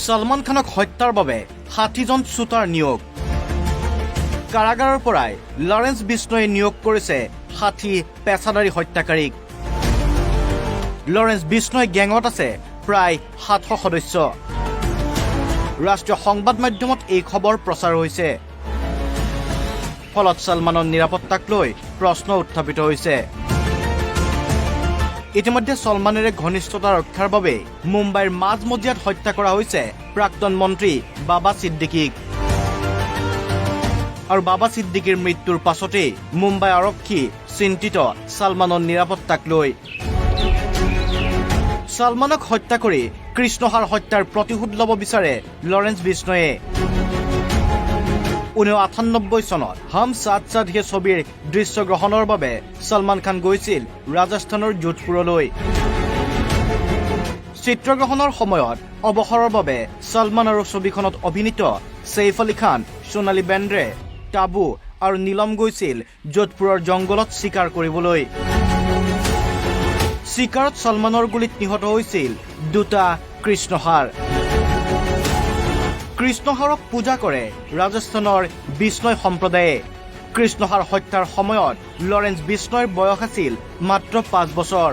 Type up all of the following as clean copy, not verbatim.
ছলমান খানক হত্যাৰ বাবে 60জন শ্বুটাৰ নিয়োগ। কাৰাগাৰৰ পৰাই লৰেন্স বিষ্ণয়ে নিয়োগ কৰিছে 60 পেছাদাৰী হত্যাকাৰীক। লৰেন্স বিষ্ণয় গেঙত আছে প্ৰায় 700 সদস্য। ৰাষ্ট্ৰীয় সংবাদ মাধ্যমত এই খবৰ প্ৰচাৰ হৈছে। ফলত ছলমানৰ নিৰাপত্তাক লৈ প্ৰশ্ন উত্থাপিত হৈছে। ইতিমধ্যে ছলমানেৰে ঘনিষ্ঠতা ৰক্ষাৰ বাবে মুম্বাইৰ মাজমজিয়াত হত্যা কৰা হৈছে প্ৰাক্তন মন্ত্ৰী বাবা ছিদ্দিকীক। আৰু বাবা ছিদ্দিকীৰ মৃত্যুৰ পাছতেই মুম্বাই আৰক্ষী চিন্তিত ছলমানৰ নিৰাপত্তাক লৈ। ছলমানক হত্যা কৰি কৃষ্ণহাৰ হত্যাৰ প্ৰতিশোধ ল'ব বিচাৰে লৰেন্স বিষ্ণয়ে। 1998 চনত হম সাথ সাথ হে ছবিৰ দৃশ্যগ্ৰহণৰ বাবে ছলমান খান গৈছিল ৰাজস্থানৰ যোধপুৰলৈ। চিত্ৰগ্ৰহণৰ সময়ত অৱসৰৰ বাবে ছলমান আৰু ছবিখনত অভিনীত ছেইফ আলী খান, সোণালী বেন্দ্ৰে, টাবু আৰু নীলম গৈছিল যোধপুৰৰ জংঘলত চিকাৰ কৰিবলৈ। চিকাৰত ছলমানৰ গুলীত নিহত হৈছিল দুটা কৃষ্ণষাঁড়। কৃষ্ণষাঁড়ক পূজা কৰে ৰাজস্থানৰ বিষ্ণয় সম্প্ৰদায়ে। কৃষ্ণষাঁড় হত্যাৰ সময়ত লৰেন্স বিষ্ণয়ৰ বয়স আছিল মাত্ৰ 5 বছৰ।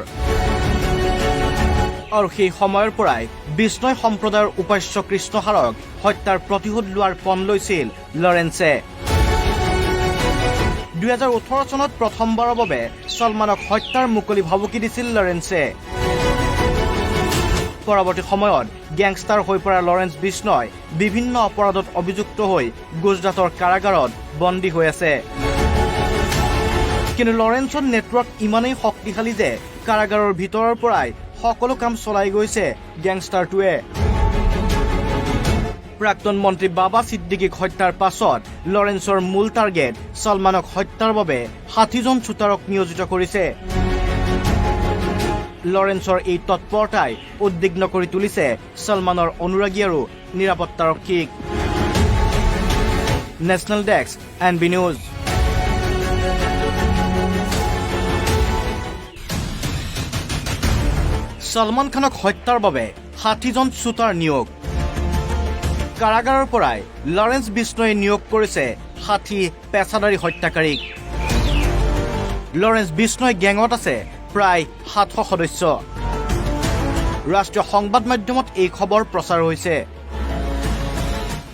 আৰু সেই সময়ৰ পৰাই বিষ্ণয় সম্প্ৰদায়ৰ উপাস্য কৃষ্ণষাঁড়ক হত্যাৰ প্ৰতিশোধ লোৱাৰ পণ লৈছিল লৰেন্সে। 2018 চনত প্ৰথমবাৰৰ বাবে ছলমানক হত্যাৰ মুকলি ভাবুকি দিছিল লৰেন্সে। পৰৱৰ্তী সময়ত গেংষ্টাৰ হৈ পৰা লৰেন্স বিষ্ণয় বিভিন্ন অপৰাধত অভিযুক্ত হৈ গুজৰাটৰ কাৰাগাৰত বন্দী হৈ আছে। কিন্তু লৰেন্সৰ নেটৱৰ্ক ইমানেই শক্তিশালী যে কাৰাগাৰৰ ভিতৰৰ পৰাই সকলো কাম চলাই গৈছে গেংষ্টাৰটোৱে। প্ৰাক্তন মন্ত্ৰী বাবা ছিদ্দিকীক হত্যাৰ পাছত লৰেন্সৰ মূল টাৰ্গেট ছলমানক হত্যাৰ বাবে 60জন শ্বুটাৰক নিয়োজিত কৰিছে। লৰেন্সৰ এই তৎপৰতাই উদ্বিগ্ন কৰি তুলিছে ছলমানৰ অনুৰাগী আৰু নিৰাপত্তাৰক্ষীক। National desk, N B news. Salman খানক হত্যাৰ বাবে 60জন শ্বুটাৰ নিয়োগ। কাৰাগাৰৰ পৰাই লৰেন্স বিষ্ণয়ে নিয়োগ কৰিছে 60 পেছাদাৰী হত্যাকাৰীক। লৰেন্স বিষ্ণয় গেঙত আছে প্ৰায় 700 সদস্য। ৰাষ্ট্ৰীয় সংবাদ মাধ্যমত এই খবৰ প্ৰচাৰ হৈছে।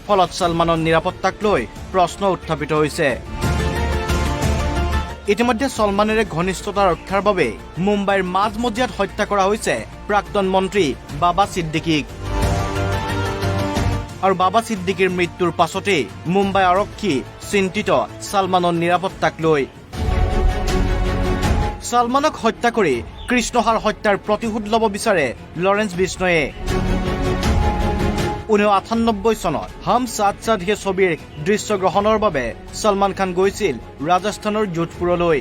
ফলত ছলমানৰ নিৰাপত্তাক লৈ প্ৰশ্ন উত্থাপিত হৈছে। ইতিমধ্যে ছলমানেৰে ঘনিষ্ঠতা ৰক্ষাৰ বাবে মুম্বাইৰ মাজমজিয়াত হত্যা কৰা হৈছে প্ৰাক্তন মন্ত্ৰী বাবা ছিদ্দিকীক। আৰু বাবা ছিদ্দিকীৰ মৃত্যুৰ পাছতেই মুম্বাই আৰক্ষী চিন্তিত ছলমানৰ নিৰাপত্তাক লৈ। ছলমানক হত্যা কৰি কৃষ্ণষাঁড় হত্যাৰ প্ৰতিশোধ ল'ব বিচাৰে লৰেন্স বিষ্ণয়ে। 1998 চনত হম সাথ সাথ হে ছবিৰ দৃশ্যগ্ৰহণৰ বাবে ছলমান খান গৈছিল ৰাজস্থানৰ যোধপুৰলৈ।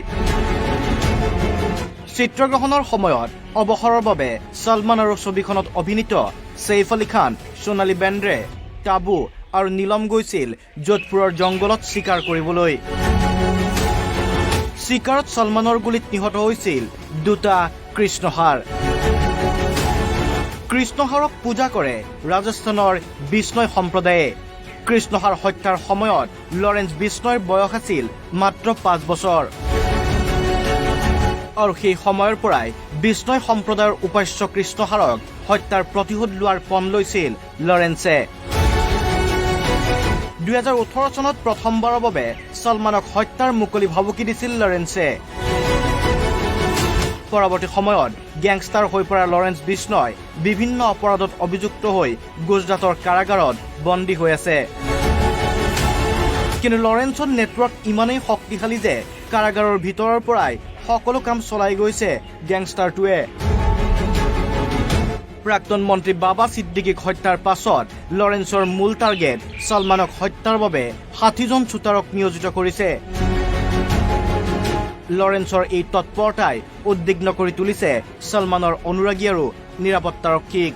চিত্ৰগ্ৰহণৰ সময়ত অৱসৰৰ বাবে ছলমান আৰু ছবিখনত অভিনীত ছেইফ আলী খান, সোণালী বেন্দ্ৰে, টাবু আৰু নীলম গৈছিল যোধপুৰৰ জংঘলত চিকাৰ কৰিবলৈ। চিকাৰত ছলমানৰ গুলীত নিহত হৈছিল দুটা কৃষ্ণষাঁড়। কৃষ্ণষাঁড়ক পূজা কৰে ৰাজস্থানৰ বিষ্ণয় সম্প্ৰদায়ে। কৃষ্ণষাঁড় হত্যাৰ সময়ত লৰেন্স বিষ্ণয়ৰ বয়স আছিল মাত্ৰ 5 বছৰ। আৰু সেই সময়ৰ পৰাই বিষ্ণয় সম্প্ৰদায়ৰ উপাস্য কৃষ্ণষাঁড়ক হত্যাৰ প্ৰতিশোধ লোৱাৰ পণ লৈছিল লৰেন্সে। 2018 চনত প্ৰথমবাৰৰ বাবে ছলমানক হত্যাৰ মুকলি ভাবুকি দিছিল লৰেন্সে। পৰৱৰ্তী সময়ত গেংষ্টাৰ হৈ পৰা লৰেন্স বিষ্ণয় বিভিন্ন অপৰাধত অভিযুক্ত হৈ গুজৰাটৰ কাৰাগাৰত বন্দী হৈ আছে। কিন্তু লৰেন্সৰ নেটৱৰ্ক ইমানেই শক্তিশালী যে কাৰাগাৰৰ ভিতৰৰ পৰাই সকলো কাম চলাই গৈছে গেংষ্টাৰটোৱে। প্ৰাক্তন মন্ত্ৰী বাবা ছিদ্দিকীক হত্যাৰ পাছত লৰেন্সৰ মূল টাৰ্গেট ছলমানক হত্যাৰ বাবে 60জন শ্বুটাৰক নিয়োজিত কৰিছে। লৰেন্সৰ এই তৎপৰতাই উদ্বিগ্ন কৰি তুলিছে ছলমানৰ অনুৰাগী আৰু নিৰাপত্তাৰক্ষীক।